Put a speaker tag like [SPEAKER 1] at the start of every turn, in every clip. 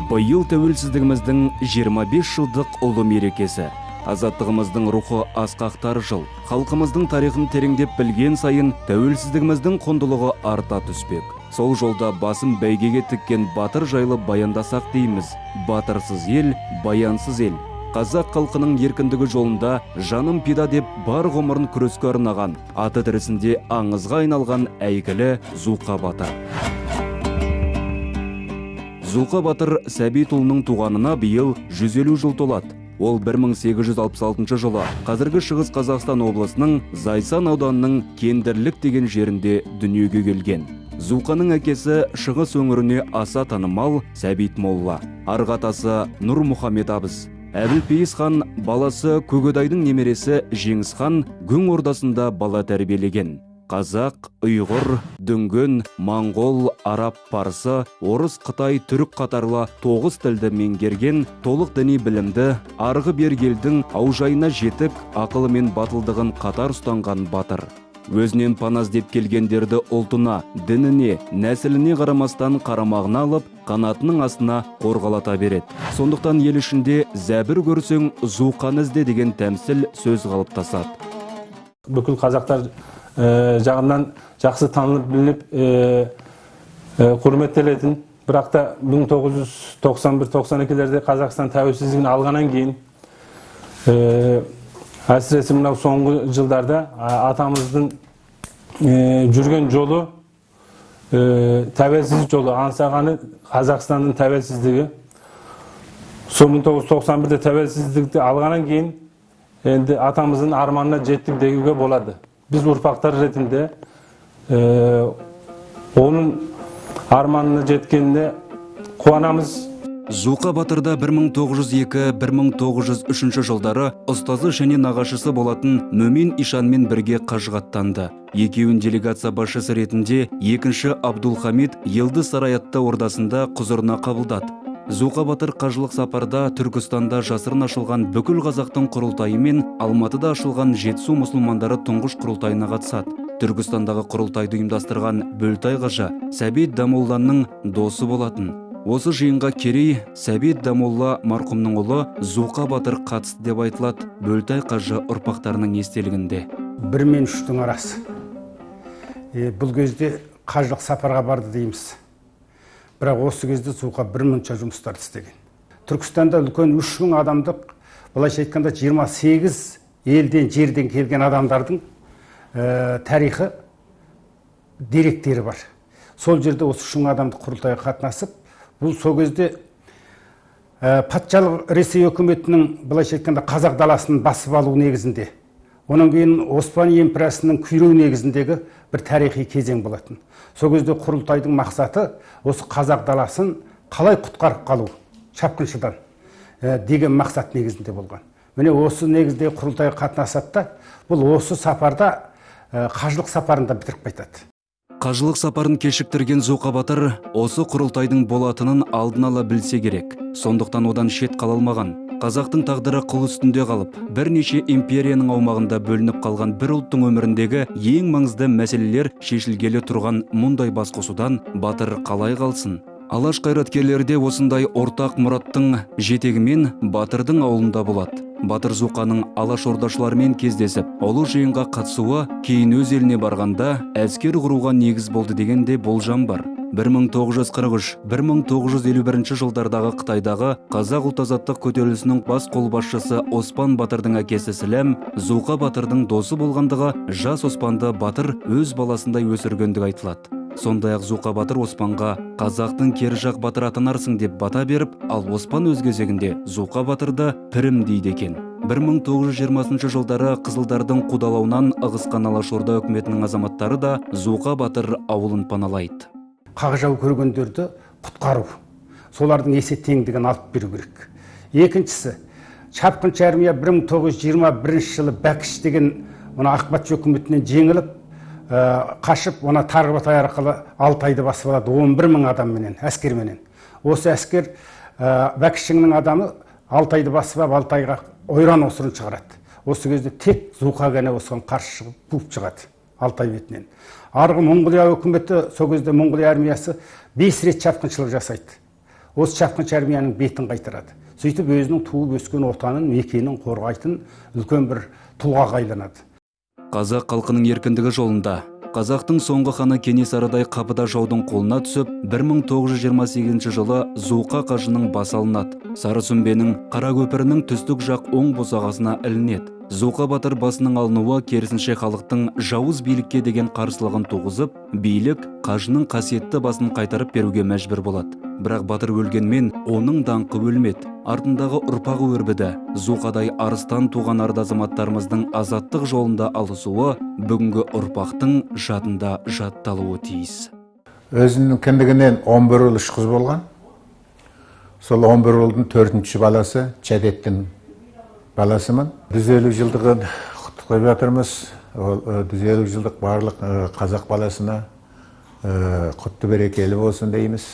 [SPEAKER 1] Биыл тәуелсіздігіміздің 25 жылдық ұлы мерекесі. Азаттығымыздың рухы асқақтар жыл. Халқымыздың тарихын тереңдеп білген сайын тәуелсіздігіміздің құндылығы арта түспек. Сол жолда басын бәйгеге тіккен батыр жайлы баяндасақ дейміз. Батырсыз ел, баянсыз ел. Қазақ халқының еркіндігі жолында жаным пида деп бар ғұмырын күреске арнаған, аты тірісінде аңызға айналған әйгілі Зуқа батыр. Зуқа батыр Сәбитұлының туғанына биыл 150 жыл толады. Ол 1866 жылы қазіргі Шығыс Қазақстан облысының Зайсан ауданының Кендірлік деген жерінде дүниеге келген. Зуқаның әкесі Шығыс өңіріне аса танымал Сәбит молла, арғы атасы Нұр Мұхаммед абыз. Әбілпейіз хан баласы Көгедайдың немересі Жеңіс хан Күң ордасында бала тәрбиелеген. Қазақ, ұйғыр, дүнген, моңғол, араб, парсы, орыс, қытай, түрік қатарлы 9 тілді меңгерген, толық діни білімді, арғы бергі елдің аужайына жетік, ақылы мен батылдығын қатар ұстанған батыр. Өзінен пана іздеп келгендерді ұлтына, дініне, нәсіліне қарамастан қарамағына алып, қанатының астына қорғалата береді. Сондықтан ел ішінде зәбір көрсең, Зуқаны ізде деген тәмсіл сөз қалыптасады.
[SPEAKER 2] Бүкіл қазақтар жағынан жақсы танылып білініп, құрметтелетін. Бірақ та 1991-92-лерде Қазақстан тәуелсіздігін алғаннан кейін, әсіресе мынау соңғы жылдарда атамыздың жүрген жолы, тәуелсіздік жолы, аңсағаны Қазақстанның тәуелсіздігі. Сол 1991-де тәуелсіздікті алғаннан кейін енді атамыздың арманына жеттік деуге болады. Біз ұрпақтар ретінде оның арманына жеткеніне қуанамыз.
[SPEAKER 1] Зуқа батырда 1902-1903 жылдары ұстазы және нағашысы болатын Мөмен ишанмен бірге қажыға аттанды. Екеуін делегация басшысы ретінде екінші Абдулхамид Йылдыз Сарай атты ордасында құзырына қабылдады. Зуқа батыр қажылық сапарда Түркістанда жасырын ашылған бүкіл қазақтың құрылтайы мен Алматыда ашылған Жетісу мұсылмандары тұңғыш құрылтайына қатысады. Түркістандағы құрылтайды ұйымдастырған Бөлтай қажы Сәбит Дамолланың досы болатын. Осы жиынға Керей Сәбит Дамолла марқұмның ұлы Зуқа батыр қатысты деп айтылады Бөлтай қажы ұрпақтарының естелігінде.
[SPEAKER 3] 1 мен 3-тің арасы. Бұл кезде қажылық сапарға барды дейміз. Бірақ осы кезде Зуқа бір мұнша жұмыстарды істеген. Түркістанда үлкен 3000 адамдық, былайша айтқанда 28 елден, жерден келген адамдардың тарихы деректері бар. Сол жерде осы 3000 адамдық құрылтайға қатынасып, бұл сол кезде патшалық Ресей үкіметінің, былайша айтқанда, қазақ даласын басып алу негізінде, онан кейін Оспан империясының күйреу негізіндегі бір тарихи кезең болатын. Сол кезде құрылтайдың мақсаты осы қазақ даласын қалай құтқарып қалу шапқыншыдан деген мақсат негізінде болған. Міне осы негізде құрылтайға қатынасады да, бұл осы сапарда қажылық сапарында бітіріп қайтады.
[SPEAKER 1] Қажылық сапарын кешіктірген Зуқа батыр осы құрылтайдың болатынын алдын ала білсе керек. Сондықтан одан шет қала алмаған. Қазақтың тағдыры қыл үстінде қалып, бірнеше империяның аумағында бөлініп қалған бір ұлттың өміріндегі ең маңызды мәселелер шешілгелі тұрған мұндай басқосудан батыр қалай қалсын? Алаш қайраткерлері де осындай ортақ мұраттың жетегімен батырдың ауылында болады. Батыр Зуқаның Алаш ордашыларымен кездесіп, ұлы жиынға қатысуы кейін өз еліне барғанда әскер құруға негіз болды деген де болжам бар. 1943-1951 жылдардағы Қытайдағы қазақ ұлт азаттық көтерілісінің бас қолбасшысы Оспан батырдың әкесі Сіләм Зуқа батырдың досы болғандығы жас Оспанды батыр өз баласындай өсіргендігі айтылады. Сондай-ақ Зуқа батыр Оспанға қазақтың кері жақ батыр атанарсың деп бата беріп, ал Оспан өз кезегінде Зуқа батырды пірім дейді екен. 1920 жылдары қызылдардың қудалауынан ығысқан Алашорда үкіметінің азаматтары да Зуқа батыр ауылын паналайды.
[SPEAKER 3] Қағжау көргендерді құтқару, солардың есе теңдігін алып беру керек. Екіншісі, шапқыншы армия 1921 жылы Бәкіш деген мына ақ патша үкіметінен жеңіліп, қашып, оны Тарғыбатай арқылы Алтайды басып алады 11 мың адамменен, әскерменен. Осы әскер Бәкішіңнің адамы Алтайды басып алып, Алтайға ойран осырын шығарады. Осы кезде тек Зуқа ғана осыған қарсы шығып, қуып шығады Алтай бетінен. Арғы Моңғолия үкіметі, сол кезде Моңғолия армиясы 5 рет шапқыншылық жасайды. Осы шапқыншы армияның бетін қайтарады. Сөйтіп өзінің туып өскен отанын, мекенін қорғайтын үлкен бір тұлғаға айланады.
[SPEAKER 1] Қазақ халқының еркіндігі жолында қазақтың соңғы ханы Кенесарыдай қапыда жаудың қолына түсіп, 1928 жылы Зуқа қажының басы алынады. Сарысүмбенің Қаракөпірінің түстік жақ оң босағасына ілінеді. Зуқа батыр басының алынуы керісінше халықтың жауыз билікке деген қарсылығын туғызып, билік қажының қасиетті басын қайтарып беруге мәжбүр болады. Бірақ батыр өлгенмен оның даңқы өлмеді. Артындағы ұрпағы өрбіді. Зуқадай арыстан туған арда азаматтарымыздың азаттық жолында алысуы бүгінгі ұрпақтың жадында жатталуы тиіс.
[SPEAKER 4] Өзінің кіндігінен 11 ұл 3 қыз болған. Сол 11 ұлдың 4-ші баласы Чадеттің баласымын. 150 жылдығын құттықтап жатырмыз. Ол 150 жылдық барлық қазақ баласына құтты берекелі болсын дейміз.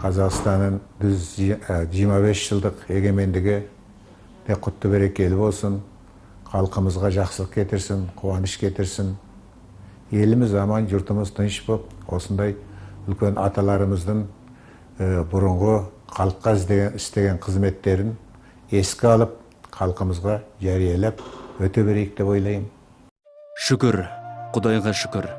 [SPEAKER 4] Қазақстанның 125 жылдық егемендігі де құтты берекелі болсын. Халқымызға жақсылық кетірсін, қуаныш кетірсін. Еліміз аман, жұртымыз тыныш боп, осындай үлкен аталарымыздың бұрынғы халыққа істеген қызметтерін еске алып, халқымызға жариялап өте берейік деп ойлаймын.
[SPEAKER 1] Шүкір, Құдайға шүкір.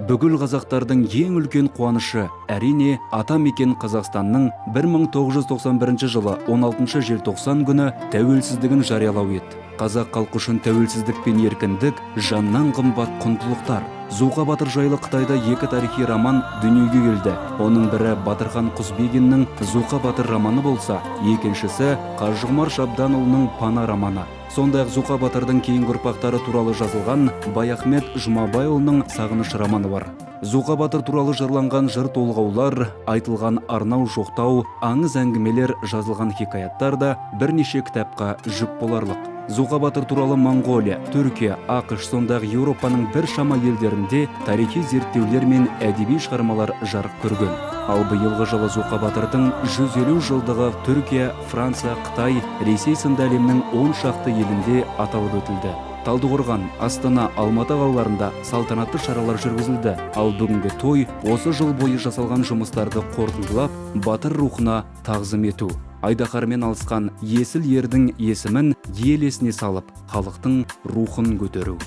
[SPEAKER 1] Бүкіл қазақтардың ең үлкен қуанышы, әрине, ата мекен Қазақстанның 1991 жылы 16 желтоқсан күні тәуелсіздігін жариялау еді. Қазақ халқы үшін тәуелсіздік пен еркіндік жаннан қымбат құндылықтар. Зуқа батыр жайлы Қытайда екі тарихи роман дүниеге келді. Оның бірі Батырхан Құсбегиннің Зуқа батыр романы болса, екіншісі Қажығұмар Шабданұлының Пана романы. Сондай-ақ Зуқа батырдың кейінгі ұрпақтары туралы жазылған Баяхмет Жұмабайұлының Сағыныш романы бар. Зуқа батыр туралы жырланған жыр толғаулар, айтылған арнау жоқтау, аңыз әңгімелер, жазылған хикаяттар да бірнеше кітапқа жүк боларлық. Зуқа батыр туралы Моңғолия, Түркия, АҚШ, сондай-ақ Еуропаның біршама елдерінде тарихи зерттеулер мен әдеби шығармалар жарық көрген. Ал биылғы жылы Зуқа батырдың 150 жылдығы Түркия, Франция, Қытай, Ресей сынды әлемнің 10 шақты елінде аталып өтілді. Талдықорған, Астана, Алматы қалаларында салтанатты шаралар жүргізілді. Ал бүгінгі той осы жыл бойы жасалған жұмыстарды қорытындылап, батыр рухына тағзым ету. Айдаһармен алысқан есіл ердің есімін ел есіне салып, халықтың рухын көтеру.